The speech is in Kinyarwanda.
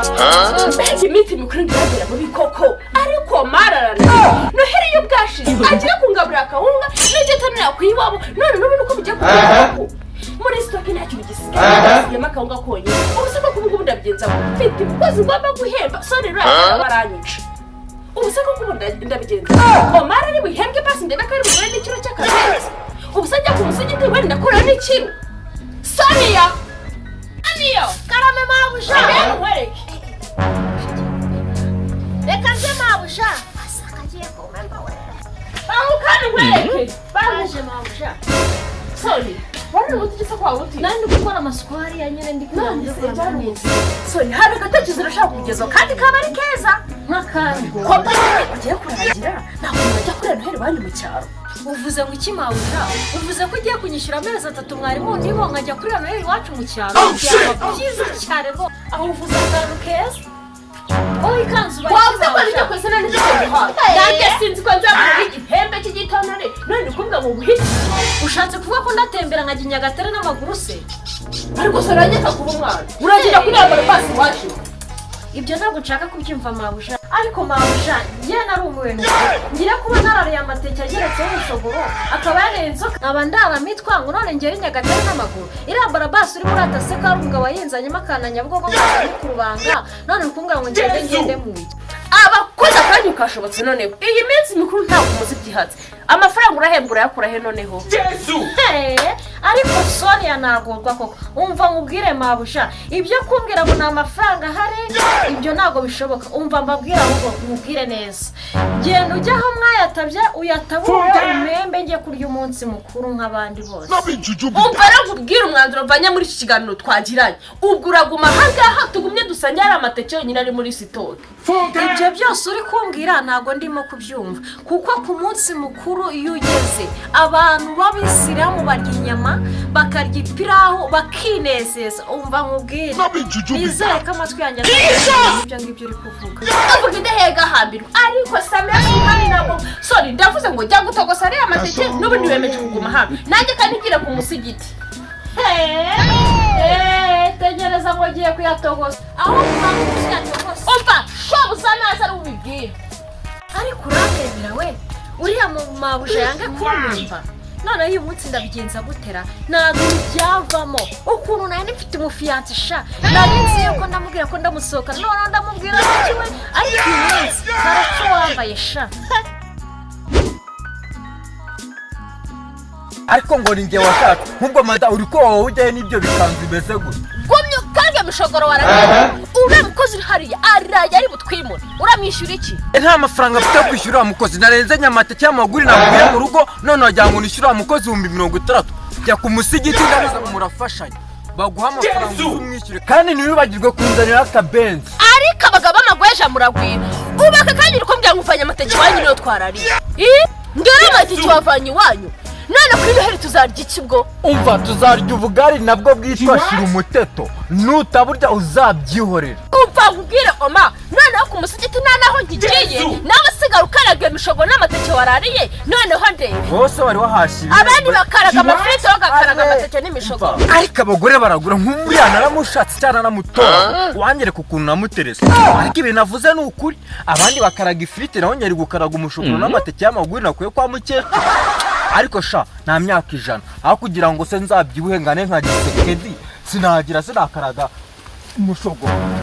Mbega iminsi mikuru ngiragera muri koko, ariko mararana Noheli iyo bwashize agira kungaburira akawunga n'igitonera ku iwabo. None n'ubu nuko bigiye kugera muri stock, nta kintu gisigaye, hasigayemo akawunga konyine. Ubu se koko ubu ngubu ndabigenza ngo mfite umukozi ngomba guhemba, sore rero baranyica. Ubu se koko ubu ndabigenza Omar ari buhembwe basi ndebe ko ari bugure n'ikiro cy'akabenzi. Ubu se njya ku musigiti wenda ndakuraho n'ikiro? Sonia, Sonia! Karame, mabuja. Reba nkwereke. Reka nze, mabuja. Asaka agiye kumemba we. Banguka nkwereke, banguka. Baje, mabuja. Sonia, wari umuti kwa wuti? Nari ndi gukora amasuku hariya nyine, ndi kugira ngo None se ndebe byari neza. Sonia, hari agatekerezo urashaka kugezaho kandi kaba ari keza. Nk'akandi? Ko mbona ugiye kuragira, ntabwo bajya kurira Noheli iwanyu mu cyaro. Uvuze ngo iki, mabuja? Uvuze ko ugiye kunyishyura amezi 3 mwari mundiho, nkajya kurira Noheli iwacu mu cyaro? Byaba byiza cyane rwose. Aho uvuze akantu keza. Wowe ikanzu ubaye Wavuze ko mabuja? nijya kwese none nijya guhaha, nanjye sinzi ko nzabona igihembe cy'igitonore. None ndi kuvuga ngo nguhite. Ushatse kuvuga ko ndatembera nkajya i Nyagatare n'amaguru se? Ariko se uranyeka kuba umwana, uragenda kuri ya barabasi iwacu? Ibyo ntabwo nshaka kubyumva, mabuja. Ariko mabuja, njye narumiwe nukuri. Ngira kuba narariye amateke ageretseho umushogoro akaba yaneye inzoka, nkaba ndaramitwa ngo none ngere i Nyagatare n'amaguru. Iriya barabasi urimo urata se ko ari umugabo wayinzanyemo akana Nyabugogo, nkaza no ku rubanga, none uri kumbwira ngo ngende, ngende mu iki? Abakozi akanya ukashobotse. Noneho iyi minsi mikuru ntabwo umuzi ibyihatse. Amafaranga urahembwa urayakura he noneho? Hey, ariko Sonia, nagorwa koko. Umva nkubwire, mabuja, ibyo kumbwira ngo ni amafaranga ahari, ibyo ntabwo bishoboka. Umva mbabwire, ahubwo nkubwire neza: genda ujye aho mwayatabye uyatabure, umembe njye kurya umunsi mukuru nk'abandi bose. Umva rero nkubwire umwanzuro mvanye muri iki kiganiro twagiranye. Ubwo uraguma ahangaha tugumye dusange hari amateke yonyine ari muri stock. Ibyo byose uri kumbwira ntabwo ndimo kubyumva, kuko ku munsi mukuru iyo ugeze, abantu b'abisilamu barya inyama, bakarya ipirahu, bakinezeza. Umva nkubwire, nizere ko amatwi yanjye atari ibyo ngibyo uri kuvuga. Avuga idahega hambirwa, ariko Samira hano ntabwo. Sorry, ndavuze ngo jya gutogosa ariya mateke, n'ubundi wemeje kuguma hano, nanjye kandi ngira ku musigiti. Tegereza ngo ngiye kuyatogosa, aho usanga uyatogosa. Umva, shobuza naza ari ubibwire. Ariko urandebera we, uriya mu mabuja yange kumva. Noneho uyu munsi ndabigenza gutera? Ntabwo byavamo. Ukuntu nari mfite umufiancé sha, nari nzi yuko ndamubwira ko ndamusohokana, noneho ndamubwira ko kimwe, ariko uyu munsi karapfa wambaye sha. Ariko ngo ni njye washatse nk'ubwo mada uri ko wowe ujyayo n'ibyo bikanzu bimeze gutya? Gumye ukange mishogoro, waragiye. Uriya mukozi uri hariya araye ari butwimure, uramwishyura iki? Nta mafaranga mfite yo kwishyura uriya mukozi. Narenze nyamateke y'amaguru nakuye mu rugo, none wagira ngo nishyure uriya mukozi 60,000. Jya ku musigiti, ndabizi ngo murafashanya, baguha amafaranga uzumwishyure, kandi ntiwibagirwe kunzanira akabenzi. Ariko abagabo b'amagweja muragwira. Ubu aka kanya uri kumbwira ngo uvanye amateke iwanyu niyo twarariye? Ih, ngero amateke wavanye iwanyu, none kuri Noheli tuzarya iki ubwo? Umva, tuzarya ubugari nabwo bwitwa shira umuteto. Nutaburya uzabyihorera. Umva nkubwire Oma, noneho ku musigiti nta naho nkigiye, nawe usigara ukaraga imishogo n'amateke warariye, noneho ndebe. Bose wari wahashye. Abandi bakaraga amafiriti, wowe ugakaraga amateke n'imishogo. Ariko abagore baragura. Nk'uriya naramushatse cyane, naramutora, wanyereka ukuntu namuterese. Ariko ibintu avuze ni ukuri: abandi bakaraga ifiriti, naho nyari gukaraga umushogoro n'amateke y'amaguru nakuye kwa mukecuru. Ariko sha, nta myaka 100 aho kugira ngo se nzabyibuhe ngane nka Gisekedi, sinagira sinakaraga umushogoro.